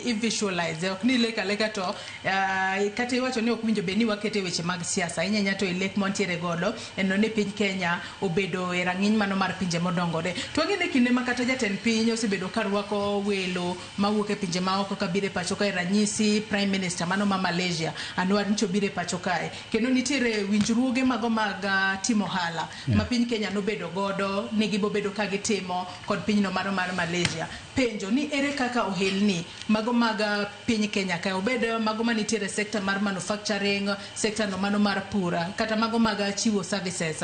i visualize ok ni lek aleka to kata iwacho ni ok winjo bed ni wakete weche mag siasa ahinya ahinya to e lek mwantiere godo en ni piny Kenya obedo e rang'iny mano mar pinje modongore. To wang'e ni kinde ma kata jatend piny osebedo ka rwako welo mawuok e pinje maoko kabiro e pacho kae ranyisi Prime Minister mano ma Malaysia Anwar nyocha obiro e pacho kae kendo nitiere winjruoge mago mag timo ohala ma piny Kenya nobedo godo ni gibobedo ka gitimo kod pinyno mano mar Malaysia. Penjo ni ere kaka ohelni mago mag piny Kenya kae obed mago manitiere e sector mar manufacturing, sector no mano mar pur kata mago mag chiwo services.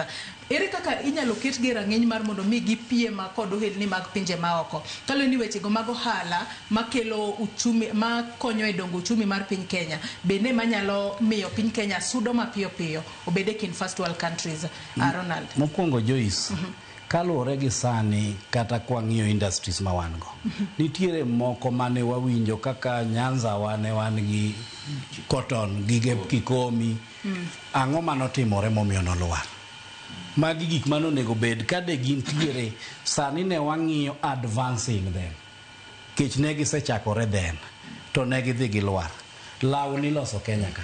Ere kaka inyalo ketgi e rang'iny mar mondo mi gipiem kod ohelni mag pinje maoko? Kaluwore ni wechego mag ohala makelo uchumi makonyo e dongo uchumi mar piny Kenya bende manyalo miyo piny Kenya sudo mapiyo piyo obed e kind first world countries. Ronald. Mokwongo Joyce, kaluwore gi sani kata kwang'iyo industries ma wan go, nitiere moko mane wawinjo kaka Nyanza wane wan gi cotton, gige Kikomi. Ang'o manotimore momiyo nolwar? Magi gik mane onego bed ka de gintiere sani ne wang'iyo advancing them. Kech ne gisechakore then to ne gidhi gilwar. Law niloso Kenya ka.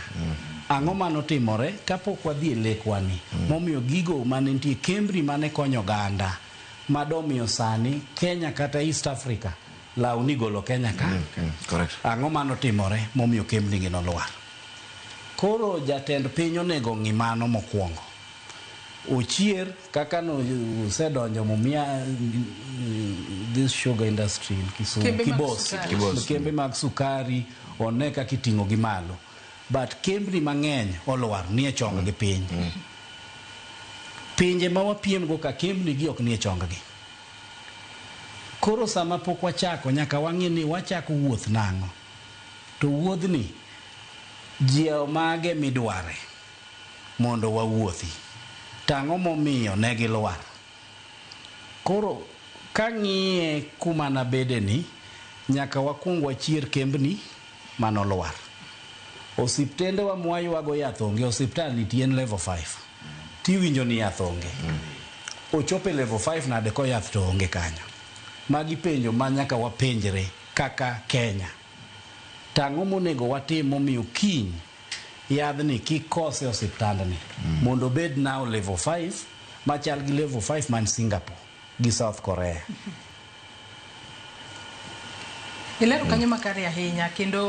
Ang'o manotimore kapok wadhi e lekwa ni momiyo gigo mane nitie kembni mane konyo oganda madomiyo sani Kenya kata East Africa law ni golo Kenya ka. Correct. Ang'o manotimore momiyo kembni gi nolwar? Koro jatend piny onego ng'i mano mokwongo. Ochier kaka no osedonjo Mumia this sugar industry in Kisumu, Kembe mag Kibos, sukari. Kibos. Kembe mag sukari one kaka iting'o gi malo. But kembni mang'eny olwar nie chong gi piny. Pinje ma wapiem go ka kembni gi ok nie chong gi. Koro sama pok wachako nyaka wang'i ni wachako wuoth nang'o. To wuodhni jiewo mage midware mondo wawuothi. Tang'o momiyo ne gilwar? Koro kang'iye kuma nabede ni, nyaka wakwong wachier kembni manolwar. Osiptende wa mwaywago yath onge, osiptal nitie en level 5. Tiwinjo ni yath onge. Ochopo e level 5 nade ko yath to onge kanyo. Magi penjo ma nyaka wapenjre kaka Kenya. Tang'o monego watim momiyo kiny yadhni kik kose osiptandni mondo obed now level 5 machal gi level 5 man Singapore gi South Korea. Ilero kanyo makare ahinya kendo.